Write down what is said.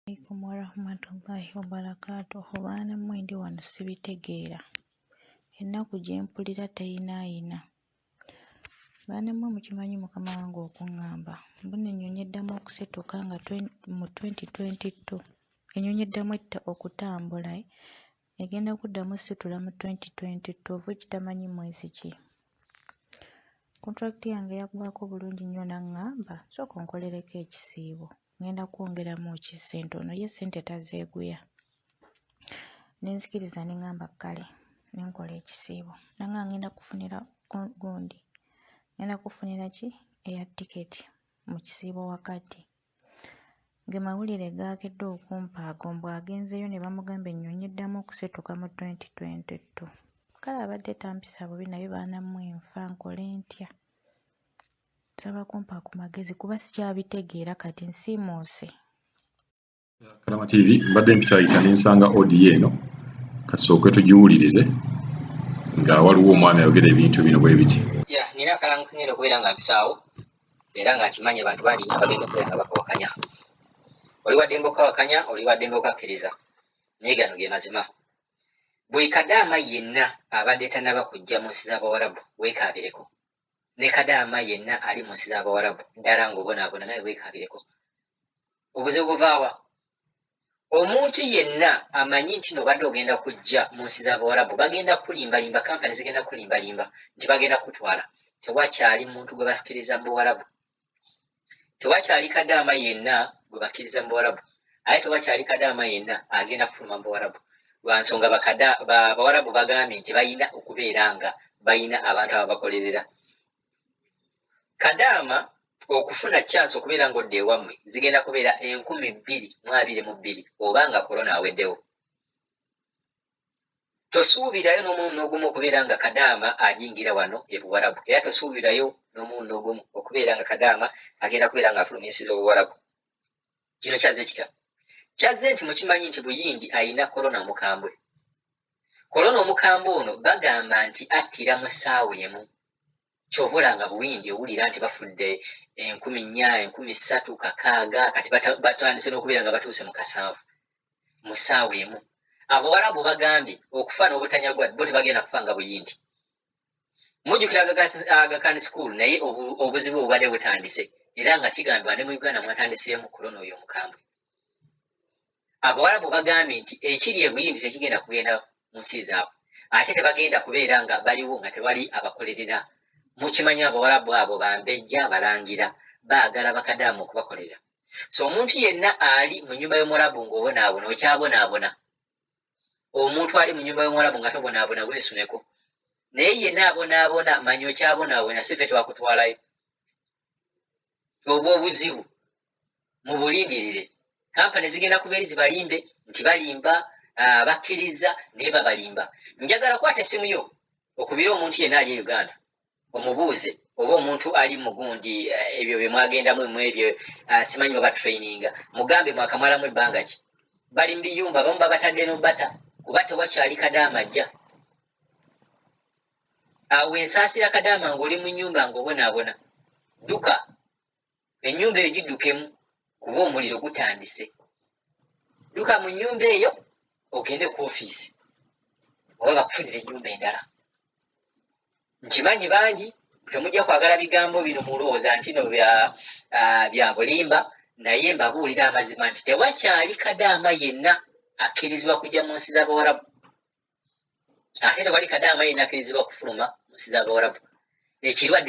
Alaikum warahmatullahi wabarakatuhu. Baana mmwe, ndi wano sibitegeera. Ennaku gye mpulira teyinaayina. Baana mmwe, mukimanyi mukama wange okuŋŋamba mbu nno ennyonyi eddamu okusituka nga mu 2022, ennyonyi eddamu okutambula egenda kuddamu situla mu 2022, oba kitamanyi mwezi ki. Contract yange yaggwako bulungi nnyo, n'aŋŋamba, "Sooka onkolereko ekisiibo, ŋŋenda kwongeramu ki ssente." Ono ye ssente tazeeguya. Ne nzikiriza, ne ŋŋamba kale, ne nkola ekisiibo. N'aŋŋamba, "Ŋŋenda kufunira gundi, ŋŋenda kufunira ki eya ticket mu kisiibo wakati." Ge mawulire gaakedde okumpa ago mbu agenzeeyo ne bamugamba ennyonyi eddamu okusituka mu 2022. Kale abadde tampisa bubi, naye baana mmwe, nfa, nkole ntya? Nsaba kumpa ku magezi kuba sikyabitegeera, kati nsiimuuse. Kalama TV, mbadde mpitaayita ne nsanga audio eno. Kasooke tugiwulirize nga waliwo omwami ayogera ebintu bino bwe biti. Ya, nina akalango kengenda okubeera nga mpisaawo, era nga nkimanyi abantu bangi nnyo abagenda okubeera nga bakawakanya. Oli waddembe okukawakanya, oli waddembe okakkiriza, naye gano ge mazima. Buli kadaama yenna abadde tannaba kujja mu nsi z'Abawarabu, weekaabireko. Ne kadaama yenna ali mu nsi z'Abawarabu ddala ng'obonaabona, naye weekaabireko. Obuzibu buvaawa? Omuntu yenna amanyi nti nobadde ogenda kujja mu nsi z'Abawarabu, bagenda kulimbalimba, kampani zigenda kulimbalimba nti bagenda kutwala. Tewakyali muntu gwe basikiriza mu Buwarabu, tewakyali kadaama yenna gwe bakkiriza mu Buwarabu, aye tewakyali kadaama yenna agenda kufuluma mu Buwarabu, lwa nsonga Bawarabu bagambye nti balina okubeera nga balina abantu ababakolerera. Kadaama okufuna chance okubeera ng'odda ewammwe zigenda kubeera 2022, oba nga korona aweddewo. Tosuubirayo n'omulundi n'ogumu okubeera nga kadaama ajingira wano e Buwarabu, era tosuubirayo n'omulundi n'ogumu okubeera nga kadaama agenda kubeera ng'afuluma ensi z'Obuwarabu. Kino kyazze kitya? Kyazze nti mukimanyi nti Buyindi ayina korona omukambwe. Korona omukambwe ono bagamba nti attira mu ssaawa emu. Kyova olanga Buyindi owulira nti bafudde 4000, 3000, 600, kati batandise n'okubeera nga batuuse mu 7 mu ssaawa emu. Abawarabu bagambye okufa n'obutanyagwa bo tebagenda kufa nga Buyindi. Mujjukira Aga Khan School, naye obuzibu obubadde butandise, era nga kigambibwa ne mu Uganda mwatandiseemu korona oyo omukambwe. Abawarabu bagambye nti ekiri e Buyindi tekigenda kugenda mu nsi zaabwe, ate tebagenda kubeera nga baliwo nga tewali abakolerera. Mukimanyi Abawarabu abo bambejja, balangira, baagala bakadaamu okubakolerera. So omuntu yenna ali mu nyumba y'Omuwarabu ng'obonaabona, okyabonaabona. Omuntu ali mu nyumba y'Omuwarabu nga tobonaabona, weesuneko. Naye yenna abonaabona, manya okyabonaabona, si ffe twakutwalayo. Obwo obuzibu mubulindirire. Kampani zigenda kuba eri zibalimbe nti balimba, bakkiriza, naye babalimba. Njagala kwata essimu yo okubire omuntu yenna ali e Uganda, omubuuze, oba omuntu ali mugundi ebyo bye mwagendamu mu ebyo, simanyi baba traininga, mugambe mwakamalamu ebbanga ki. Bali mu biyumba, abamu babatadde nobata kuba tewakyali kadaama ajja awo. Ensaasira kadaama ng'oli mu nnyumba ng'obonaabona, dduka ennyumba eyo, giddukemu kuba omuliro gutandise. Dduka mu nnyumba eyo ogende ku ofiisi oba bakufunira ennyumba endala. Nkimanyi bangi temujja kwagala bigambo bino, mulowooza nti no bya bulimba, naye mbabuulira amazima nti tewakyali kadaama yenna akkirizibwa kujja mu nsi z'Abawarabu, ate tewali kadaama yenna akkirizibwa kufuluma mu nsi z'Abawarabu. Ekirwadde